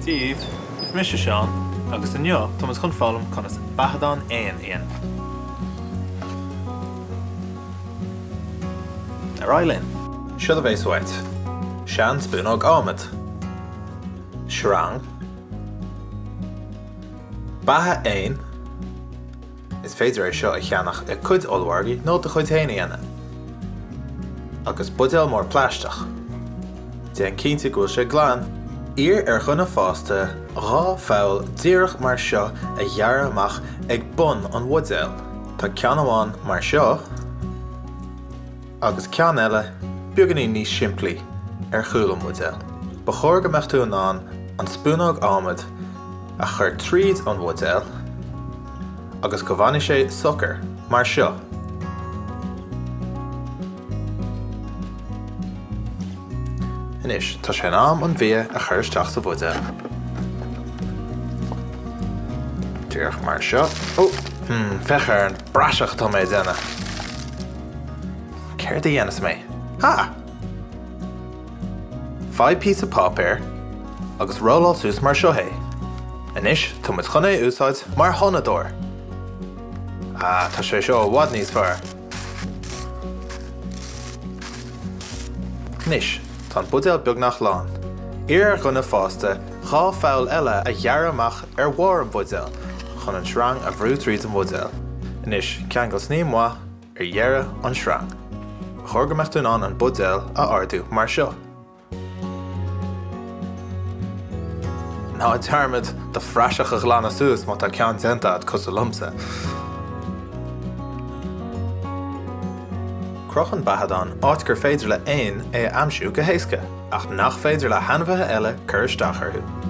Dia daoibh, is mise Seán agus inniu tá muid chun foghlaim conas beathadán éan a dhéanamh. Ar aghaidh linn! Seo a bheas uait. Sean spúnóg adhmaid. Sreang. Beatha éin. Is féidir é seo a cheannach i cuid ollmhargaí nó do chuid féin a dhéanamh. Agus buidéal mór plaisteach. Déan cinnte go bhfuil sé glan. Iarr ar dhuine fásta 2 pholl díreach mar seo a ghearradh amach ag bun an bhuidéil. Tá ceann amháin mar seo agus ceann eile beagáinín níos simplí ar chúl an bhuidéil. Ba chóir go mbeadh tú in ann an spúnóg adhmaid a chur tríd an bhuidéal agus go bhfanfaidh sé socair, mar seo. Anois, tá sé in am an bia a chur isteach sa bhuidéal. Díreach mar seo. Ó! Hmm, féach ar an bpraiseach atá mé a déanamh! Céard a dhéanfas mé? Ha! Faigh píosa páipéir agus rolláil suas mar seo é. Anois tá muid chun é a úsáid mar thonnadóir! Ah, tá sé seo i bhfad níos fearr! Anois, tá an buidéal beagnach lán. Iarr ar dhuine fásta 2 pholl eile a ghearradh amach ar bharr an bhuidéil chun an sreang a bhrú tríd an bhuidéal. Anois, ceangail snaidhm mhaith ar dheireadh an sreang. Ba chóir go mbeadh tú in ann an buidéal a ardú mar seo. Ná dearmad do phraiseach a ghlanadh suas má tá ceann déanta agat cosúil liomsa. Croch an beathadán áit gur féidir le éin é a aimsiú go héasca, ach nach féidir le hainmhithe eile cur isteach orthu.